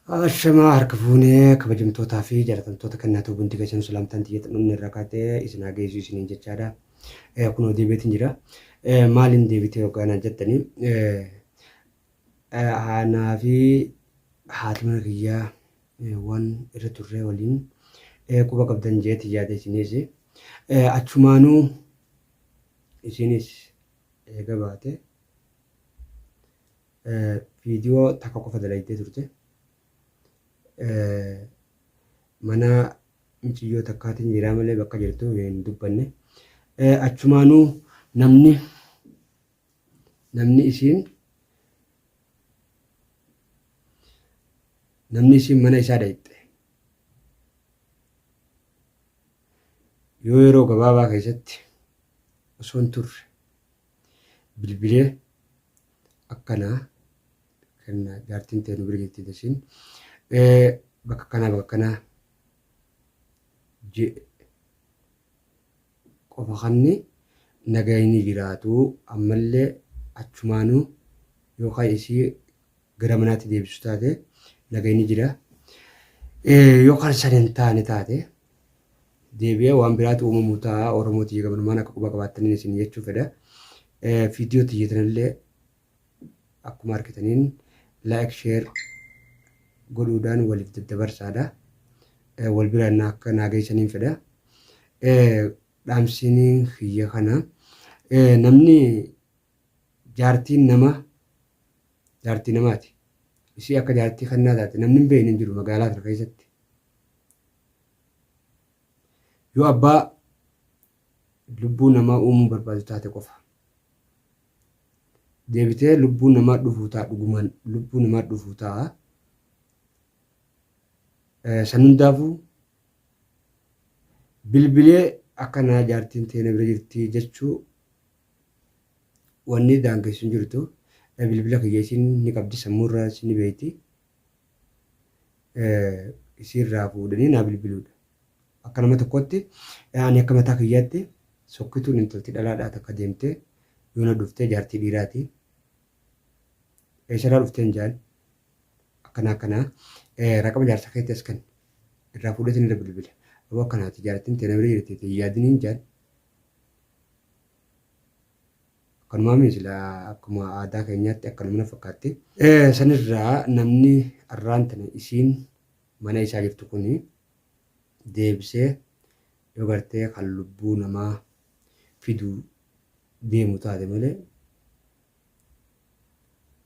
Ashamaa harka fuunee kabajamtootaa fi jaalatamtoota kennaa ta'uu hundi keessan salaamtaan xiyya xinnoonni irraa kaatee isin haa geessu isiniin jechaadha. Kunoo deebi'eetiin jira. Maaliin deebitee hoggaanaan jettanii anaa fi haati mana kiyyaa waan irra turree waliin quba qabdan jeetii yaada isinis. Achumaanuu isinis eega baate viidiyoo takka qofa dalaydee turte. Mana miciyyoo takkaatiin jiraa malee bakka jirtu hin dubbanne. Achumaanuu namni namni isiin namni isiin mana isaa dhayxe yoo yeroo gabaabaa keessatti osoo hin turre bilbilee akkanaa kenna jaartiin tee nu bira jirti dasiin bakka kanaa bakka kanaa qofa kanni nagayni jiraatu ammallee achumaanuu yookaan isii gara manaatti deebisu taate nagayni jira yookaan san hin taane taate deebi'ee waan biraatu uumamuu ta'a. Oromoo tiyya gamanumaan akka quba qabaattaniin isin jechuu fedha. Viidiyoo tiyya tanallee akkuma argitaniin like share godhuudhaan waliif daddabarsaadha. Wal biraan akka naa geessaniin fedha. Dhaamsiin kiyya kana namni jaartiin nama jaartii namaati. Isii akka jaartii kannaa taate namni hin beekne hin jiru magaalaa kana keessatti. Yoo abbaa lubbuu namaa uumuu barbaadu taate qofa. Deebitee lubbuu namaa dhufuu ta'a dhugumaan lubbuu namaa dhufuu ta'a. San hundaafuu bilbilee akkanaa jaartiin teena bira jirti jechuu wanni daangessu hin jirtu. Bilbila kiyya isiin ni qabdi sammuurraa ni beekti. Isiirraa fuudhanii naa bilbiluudha. Akka nama tokkootti ani akka mataa kiyyaatti sokkituun intalti dhalaadhaa takka deemtee yoo na dhuftee jaartii dhiiraati. Eessarraa dhufteen jaan akkanaa akkanaa raqama jaarsa keetti as kenni. Irraa fuudheetiin irra bilbila. Aboo akkanaati jaartiin tee na bira jirti hin yaadiniin jaan. Akkanumaa mii silaa akkuma aadaa keenyaatti akkanuma na fakkaatti. Sanirraa namni arraan tana isiin mana isaa jirtu kuni deebisee yoo gartee kan lubbuu namaa fiduu deemu taate malee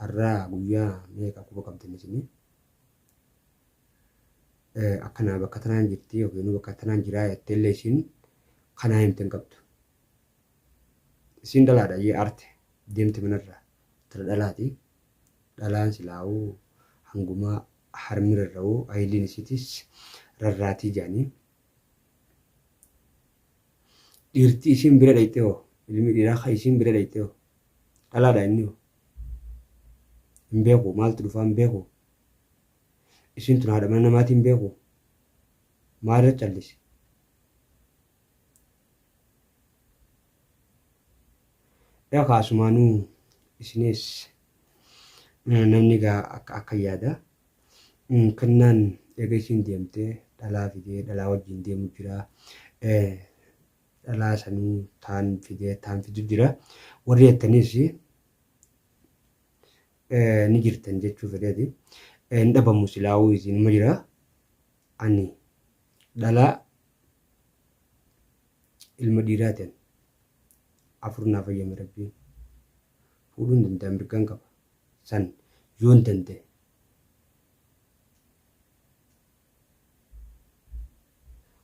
arraa guyyaa meeqa quba qabdan isinii akkanaa bakka tanaan jirti yookiin bakka tanaan jiraa jetteellee isiin kanaa himte hin qabdu. Isiin dhalaadha ayyee aarte deemte manarraa intala dhalaati dhalaan silaa'uu hangumaa harmi rarra'uu ayiliin isiitis rarraatii jedhanii dhiirti isiin bira dhayxee hoo ilmi dhiiraa ka isiin bira dhayxee hoo dhalaadha inni hoo hin beeku maaltu dhufaa hin beeku isiin tun haadha mana namaatii hin beeku maalirra callise Yaa kaasumaanuu isinis namni egaa akka akka yaada. Kennaan eega isiin deemtee dhalaa fidee dhalaa wajjin deemu jira. Dhalaa sanuu taan fidee taan fidu jira. Warri jettanis ni jirtan jechuu fedheeti. Hin dhabamu silaa'uu isinuma jira. Ani dhalaa ilma dhiiraati ani. 4 naa fayyame rabbiin. Fuudhuu hin danda'a mirgan qaba. San yoon danda'e.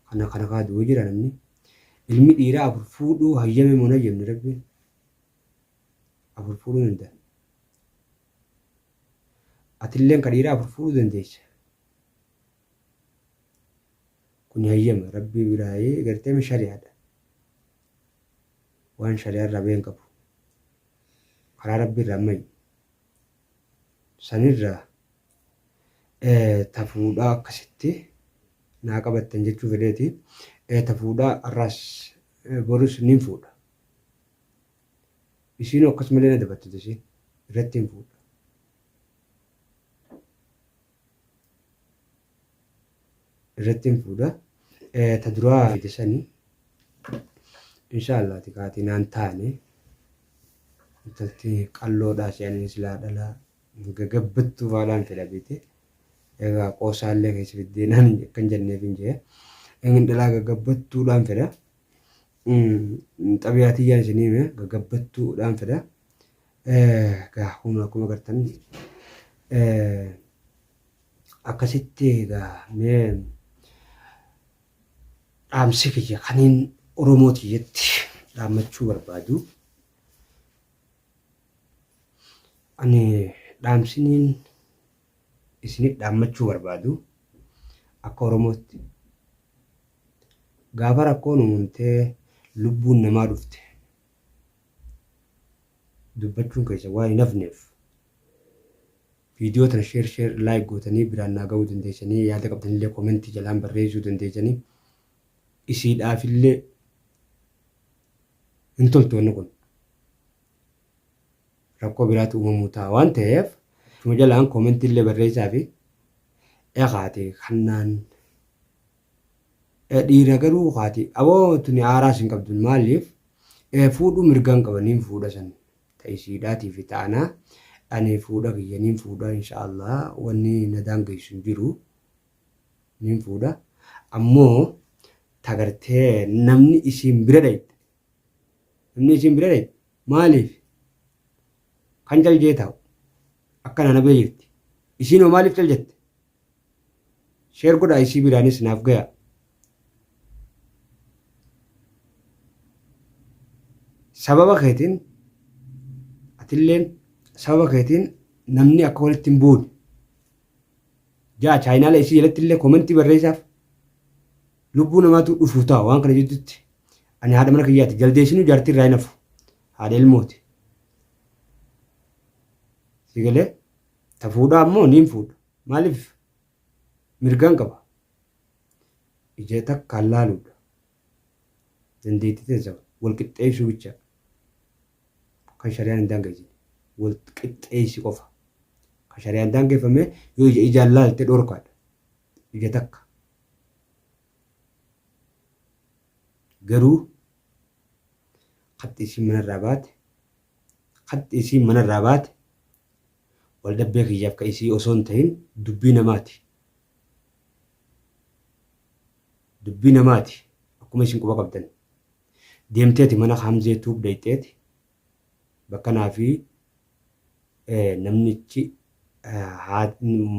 Kana kana kaadu jira namni. Ilmi dhiiraa 4 fuudhuu hayyame moo hin hayyamne rabbiin? 4 fuudhuu danda'a. Atilleen ka dhiiraa 4 fuudhuu dandeessa. Kuni hayyama rabbii biraayii gartee shari'aadha. Waan shari'aa irraa bahee hin qabu. Karaa rabbii irraa mayi. Sanirraa ta fuudhaa akkasitti naa qabattan jechuu fedheeti. Ta fuudhaa har'aas borus nin fuudha. Isiinuu akkasumallee na dabartite isiin irratti hin fuudha. Irratti hin fuudha. Ta duraa fide sani inshaallah ati kaati naan taane intalti qalloodhaa se'anii silaa dhalaa gagabbattuu faadhaan fedha beete. Egaa qoosaallee keessa fiddee naan akkan jenneef hin jee. Inni dhalaa gagabbattuudhaan fedha. Xabiyaa tiyyaan isinii hime gagabbattuudhaan fedha. Egaa kun akkuma agartan akkasitti egaa mee dhaamsi kiyya kaniin Oromoo tiyyatti dhaammachuu barbaadu. Ani dhaamsiniin isinit dhaammachuu barbaadu akka Oromootti gaafa rakkoon uumamtee lubbuun namaa dhufte dubbachuun keessan waan hin hafneef viidiyoo tana share share like gootanii biraan naa ga'uu dandeessanii yaada qabdanillee komentii jalaan barreessuu dandeessanii isiidhaafillee hin toltu wanni kun. Rakkoo biraatu uumamuu ta'a waan ta'eef achuma jalaan comment illee barreessaafi ekaati kannaan dhiira garuu kaati aboo tuni aaraas hin qabdu maaliif fuudhuu mirgaan qaba niin fuudha san ta isiidhaatii fi ta'anaa ani fuudha kiyya niin fuudha inshaallah wanni na daangeysu hin jiru niin fuudha ammoo ta gartee namni isiin bira dhayxe Namni isin bira dhaqe maaliif kan cal jee taa'u akkana na bira jirti. Isiin hoo maaliif cal jette? Sheer godhaa isii biraanis naaf gaya. Sababa keetiin atilleen sababa keetiin namni akka walitti hin buune. Ja'a chaayinaala isii jalatti illee komentii barreessaaf lubbuu namaatu dhufuu ta'a waan kana jidduutti. Ani haadha mana kiyyaati. Jaldeessinuu jaartii irraa hin hafu. Haadha ilmooti. Si galee? Ta fuudhaa ammoo niin fuudha. Maaliif? Mirgaan qaba. Ija takkaan laaluudha. Dandeettii teessa wal qixxeessuu bicha. Kan shari'aan hin daangeessine. Wal qixxeessi qofa. Kan shari'aan daangeffame yoo ija ijaan laalte dhorkaadha. Ija takka. Garuu katti isiin manarraa baate katti isiin manarraa baate wal dhabbee kiyyaaf ka isii osoo hin ta'in dubbii namaati. Dubbii namaati akkuma isin quba qabdan. Deemteeti mana Hamzee Tuub dhayxeeti bakka naa fi namnichi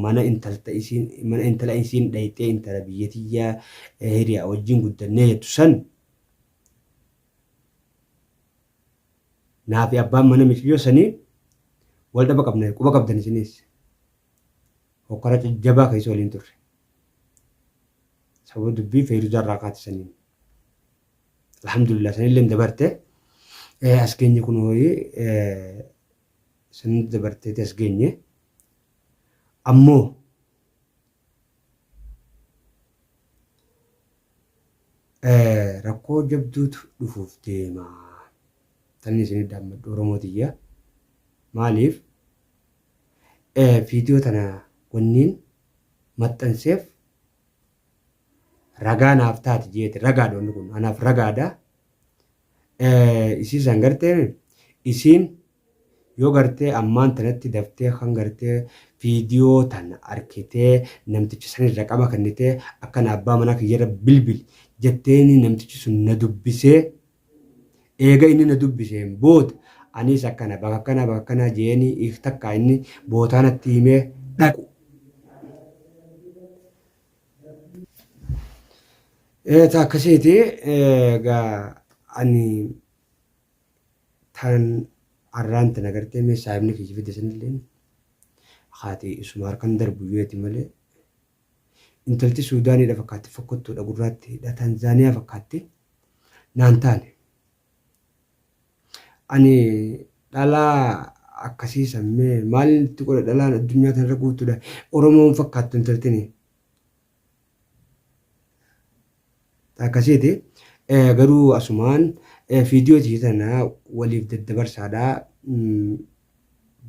mana intalta isiin mana intala isiin dhayxee intala biyya tiyyaa hiriyaa wajjin guddannee jettu san naa fi abbaan mana miciyyoo sanii wal dhaba qabna quba qabdan isinis hokkara jabaa keessa waliin turre sababa dubbii feeruzaa irraa kaate saniin. Alhamdulillah sanillee dabarte as geenye kun hooyi san dabarteeti as geenye ammoo rakkoo jabduutu dhufuuf deema. Tanni isin daammadhu Oromoo tiyya. Maaliif viidiyoo tana wanniin maxxanseef ragaa naaf taati jeeti ragaadha wanni kun anaaf ragaadha. Isii san gartee isiin yoo gartee ammaan tanatti daftee kan gartee viidiyoo tana arkitee namticha san irra qaba kennitee akkana abbaa manaa kiyyarra bilbili jetteeni namtichi sun na dubbisee eega inni na dubbiseen booda anis akkana bakka kana bakka kana jeeni if takka inni bootaa natti himee dhaqu. Ta akkasiiti egaa ani tan arraan tana gartee mee saahibni kiyya fide sanillee haati isuma harkan darbu yeeti malee intalti Suudaaniidha fakkaatti fokkottuudha gurraattiidha Tanzaaniyaa fakkaatti naan taane. Ani dhalaa akkasii san mee maal itti godha dhalaan addunyaa tanarra guutuudha Oromoon fakkaattu intaltini. Akkasiiti. Garuu asumaan viidiyoo tiyya tana waliif daddabarsaadha.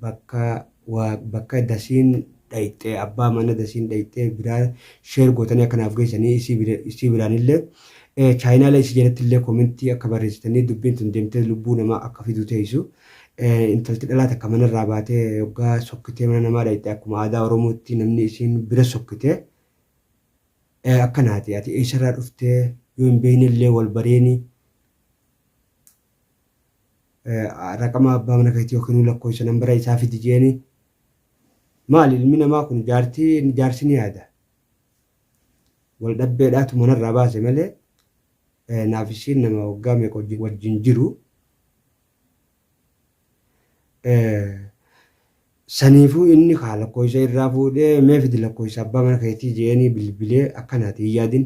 Bakka bakka dasiin dhayxee abbaa mana dasiin dhayxee biraa share gootanii akka naaf geessanii isii biraanillee chaayinaala isii jalatti illee komentii akka barreessitanii dubbiin tun deemtee lubbuu namaa akka fiduu teessu. Intalti dhalaa takka manarraa baatee yoggaa sokkitee mana namaa dhayxe akkuma aadaa Oromootti namni isiin bira sokkite akkanaati ati eessarraa dhuftee yoo hin beeknellee wal bareeni raqama abbaa mana keetii yookiin lakkoofsa nambara isaa fidi jeeni. Maali ilmi namaa kun jaartii jaarsi ni yaada. Wal dhabbeedhaatu manarraa baase malee naaf isiin nama waggaa meeqa wajjin jiru. Saniifuu inni kaa lakkoofsa irraa fuudhee mee fidi lakkoofsa abbaa mana keetii je'eenii bilbilee akkanaati hin yaadin.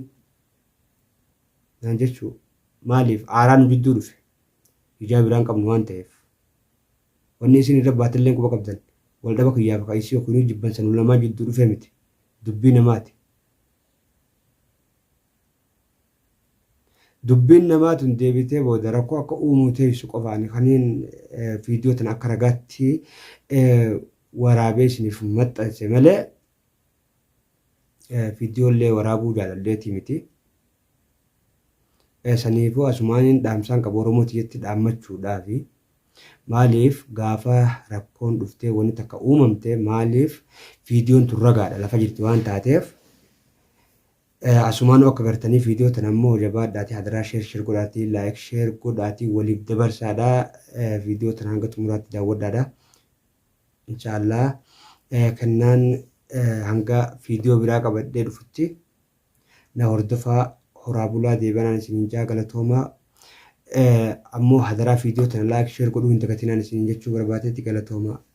Naan jechuu maaliif aaraan nu jidduu dhufe ijaa biraan qabnu waan ta'eef. Wanni isin irra baatalleen quba qabdan wal dhaba kiyyaaf ka isii yookiinuu jibbansa nu lamaan jidduu dhufee miti. Dubbii namaati. Dubbiin namaa tun deebitee booda rakkoo akka uumuu teessu qofaani kaniin viidiyoo tana akka ragaatti waraabee isiniif maxxanse malee viidiyoo illee waraabuu jaalalleetii miti. Saniifuu asumaaniin dhaamsaan qabu Oromoo tiyyatti dhaammachuudhaafi. Maaliif gaafa rakkoon dhuftee wanni takka uumamte maaliif viidiyoon tun ragaadha lafa jirti waan taateef asumaanuu akka gartanii viidiyoo tana immoo jabaadhaatii hadaraa share share godhaatii like share godhaatii waliif dabarsaadha viidiyoo tana hanga xumuraatti daawwadhaadha. Inshaallah kennaan hanga viidiyoo biraa qabadhee dhufutti na hordofaa horaa bulaa deebanaan isiniin jaa galatoomaa. Ammoo hadaraa viidiyoo tana like share godhuu hin dagatinaan isiniin jechuu barbaadeeti galatoomaa.